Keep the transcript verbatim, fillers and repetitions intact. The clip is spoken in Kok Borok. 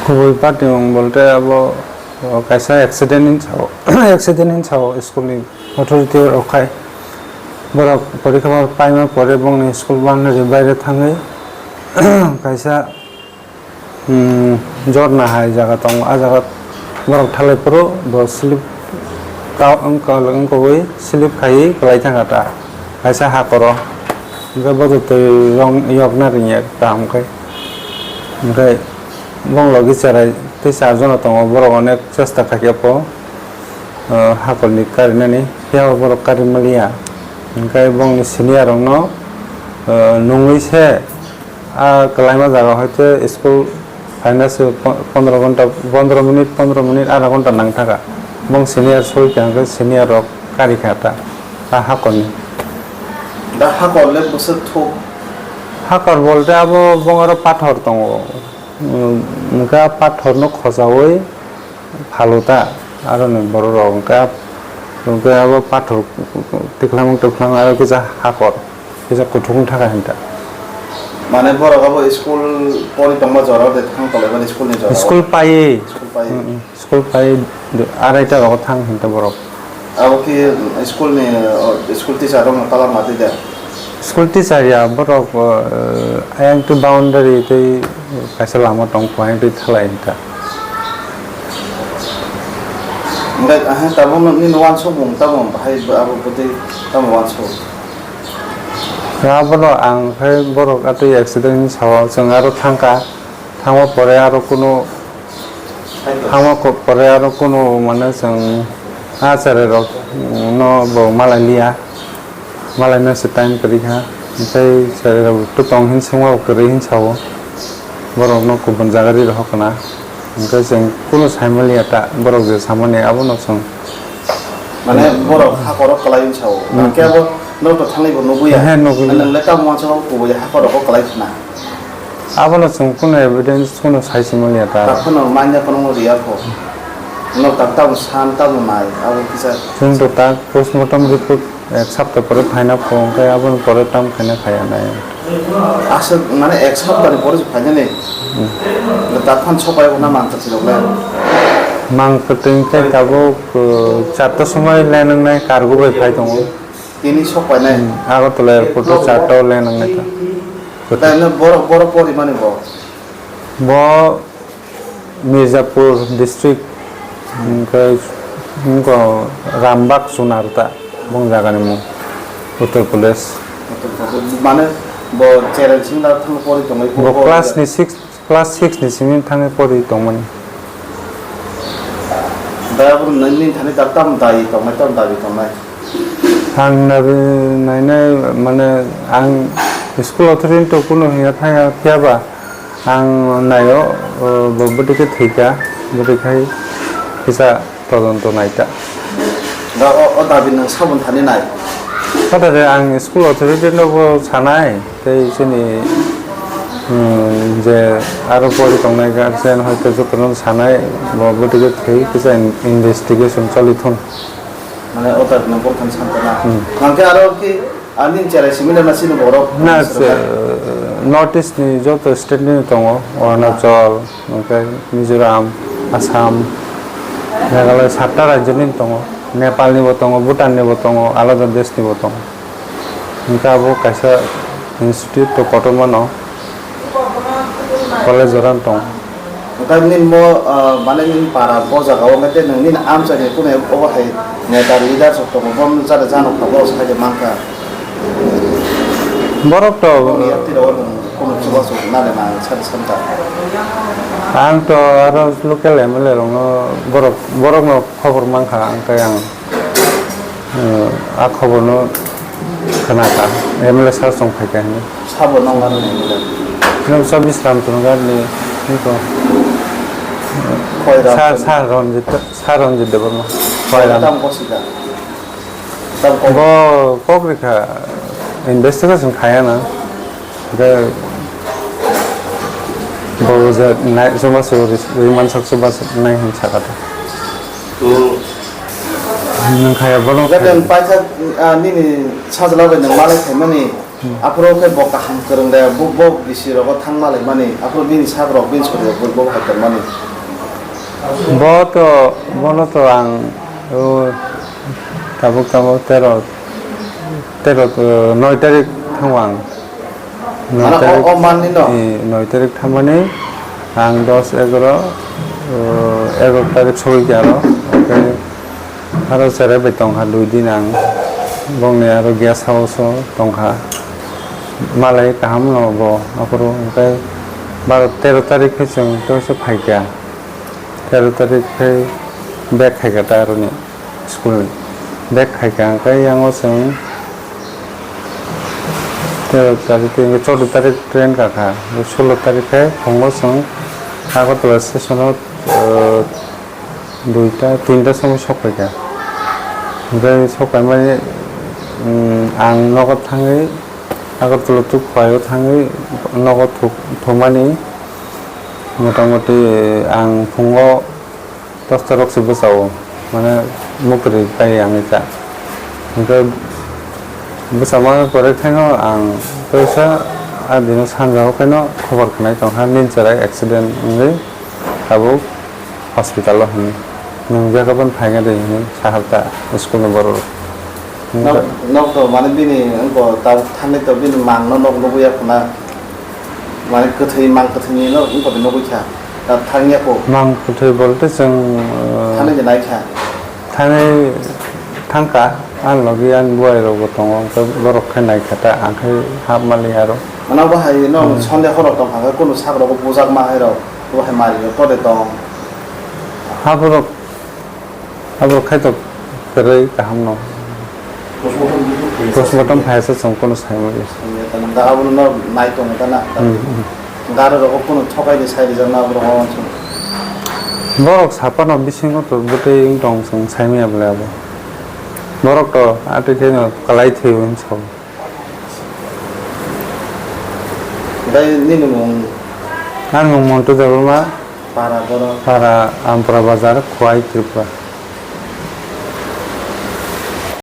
Kubui patimung bolte abo, o, kaisa accident hinwi sao, accident hinwi sao school ni authority rok khai. Borok porikha paima pore bongni school boundary baire thangwi kaisa, hmm, jorna hai jaga tongo. A jaga borok thalai phuru bo slip ka-, wng-, wngkogwi slip khaiwi kwlai thangkha ta kaisa hakoro. Hwnkhe bodo twi rong yokna rwngya kaham khe. Hwnkhe bong logi cherai tei charjon tongo, borok onek chesta khaikhe bo, o, hakolni karinani, phiya borok kari manliya. Hwnkhe bongni senior rokno, o, nungwi se a kwlaima jaga hoite school phaina se po-, pondro ghonta, pondro minute, pondro minute, adha ghonta nang thaka. Bong senior soi kha, hwnkhe senior rok kari kha ta, a hakolni. Da hakol le bwswk thuk? Hakol bolte abo bong aro pathor tongo. Um, hwnkhe a pathor no khochaui phalu ta, aro ni borok rok hwnkhe, hwnkhe abo pathor tikhlangma tikhlangma aro kisa hakor, kisa kuthuk wng thaka hinta. Mane borok abo school pori tongma jora de thang tolai mani school ni jora. School pai. School pai. Mm, mm. School pai, arai ta rogo thang hinta borok. Abo khe school ni, o, school teacher rok no tala mati de? School teacher ya, borok, o, ayang twi boundary tei kaisa lama tong kho, ayang twi thalai hinta. Hwnkhe, aha, tamo nini wansukmung tamo bahai abo bwtwi tamo wansuk? Abono ang khai borok atwi accident sao, chwng aro thangkha, thangma pore aro kunu Thangma ko-, pore aro kunu mane chwng a cherai rok no bo malai liya, malai no se time kwrwi kha, tei cherai rok to tong hin swngma bo kwrwi hin sao, borok no kubun jaga ri rohor kana, hwnkhe chwng kunu sai manliya ta, borok je samani abono chwng. Mane borok hakoro kwlai hin sao, hmm, hwnkhe abo norok to thangwi bo nugwi ya. He, nugwi. Nang le tamo wansuk kubui hakoro kwlai khna. Abono chwng kunu evidence kunu sai se manliya ta. Takhwno manya kono riya kho. No tak tamo san tamo nai abo kisa. Chwng to tak postmortem report ek sapta pore phaina pho, hwnkhe aboni pore tam khaina khaya nai. Aswk mane ek sapta ni pore se phaina ni. Hmm. Takhwno sopai hona mang kwthwi rok le. Mang kwthwi khe tabuk, uh, charta somoi le nang nai cargo bai phai tongo. Tini sok painai. Hmm, Agartala airport o charta o le nang nai ta. Tei no borok, borok pori mani bo? Bo Mirzapur district, hwnkhe, hwnkhe Rambagh Chunarta, bong jaga ni mung, Uttar Pradesh. Mane bo cherai sing da thang pori tongwi. Bo class ni six, class six ni simi thangwi pori tongmani. Da bo nini thani da tam dai tongnai, tam dabi tongnai. Ang nabi nainai, mane, ang school authority to kunu hiya thaya phiya ba, ang naio, o, bo bwtwi khe thwikha, bwtwi khai kisa todonto naikha. Da o, o dabi nwng sabon thani nai? Kota je ang school authority no bo sanai, tei chini, um, je aro pori tongnai guardian hoito jotono sanai, bo bwtwi khe thwi kisa in-, investigation choli thung. Mane o tak no borokni sampana. Hmm. Hwnkhe aro ki ani cherai simi na sini borok. Na, se, North East ni joto state ni tongo, Arunachal, hwnkhe Mizoram, Assam, Meghalaya, satta rajyo ni tongo, Nepal ni bo tongo, Bhutan ni bo tongo, alada desh ni bo tongo. Hwnkhe abo kaisa institute to kotorma no. College jora tong. Hwnkhe nini mo, ah, mane nini para bo jaga o, hwnkhe nini amchai ni kunu obo hai neta leader sok tongo, bo jani jano kha, bo sai de mankha. Borok to. Bo yakti rok kunu chubachu nale ma sari samta. Ang to aro local M L A rok no borok, borok no khobor mankha, ang khe ang Eh, a khobor no khna kha, M L A sir song phai kha hinwi. Sabo nang ano M L A? Nang Sabis Ram Chungar ni, niko. Khoi Ram Sir, Chungar. Sir Ranjit, Sir Ranjit Debbarma. Khoi Ram. Tam ko sika. Tam ko. Bo kok rikha, investigation khaya na. Hwnkhe bo je nai, chubachu ri, rimansak chubachu nai hwn sakha ta. Nwng khaya bono Gadan khaya. Paisa, ah, nini sajla bai nwng malai khaimani, Aphuru khe bo kaham kwrwng de, bo, bo bisi rogo thang malaimani, aphuru bini sak rok, bini sori rok bo, bo hai tongmani. Bo to, bono to ang o tabuk tabuk tero, tero, eh, noi tarik thango ang. Noi Mane o, tarik, o manni no? Eh, noi tarik thangmani ang dos, egaro, eh, egaro tarik sogwi khe aro. Oke. Aro cherai bai tongkha dui din ang bongni aro guest house o tongkha. Malai kaham no bo aphuru, hwnkhe baro tero tarik khe chwng teisa phaikha. Tero tarik khe bag khaikha ta aroni school ni. Bag khaikha hwnkhe yango chwng tero tarik khe, choudo tarik train kakha. Sulo tarik khe phungo chwng Agartala station o, eh, duita, tinta somoi sok paikha. Hwnkhe sok paimani, mm, ang nogo thangwi, Agartala tuk khuaio thangwi nogo thuk-, thumani motamoti ang phungo dosta rok se bwsao, mane mukri pai ang kha. Hwnkhe bwsama kwrwi khaino ang teisa a dino sanja o khaino khobor khnai tongkha, nini chwrai accident wngwi tabuk hospital o hwnwi. Nwng jagabon phaina de hwnwi sahar ta school ni borok rok. Nok, nok to mane bini wngkha ta thani to bini mang no nok nugwi ya khuna. Mane kwthwi mang kwthwini no wngkha de nugwi kha. Ta thangya ko. Mang kwthwi bolte chwng, uh, thani de nai kha. Thani thangkha, ang logi ang buai rok bo tongo, hwnkhe borok khe nai kha ta, ang khe hap mali aro. Mane bo hai no Hmm. Sunday horo tong kha, kunu sak rok bujak ma hai rok, bo hai mari rok to de tong. Haborok Abo khai to kwrwi kaham no. Postmortem phai se chwng kono sai mali. Da abo no nai tong ta na. Hmm, hmm. Gari rok kono thokai de sai rijak na abo rok. Borok sapa no bisingo to bwtwi wng tong chwng sai maya bwle abo. Borok to atwi khe no kwlai thwi wng sao. Bai nini mung? Ani mung Montu Debbarma. Para borok. Para Ampura Bazar, Khowai, Tripura.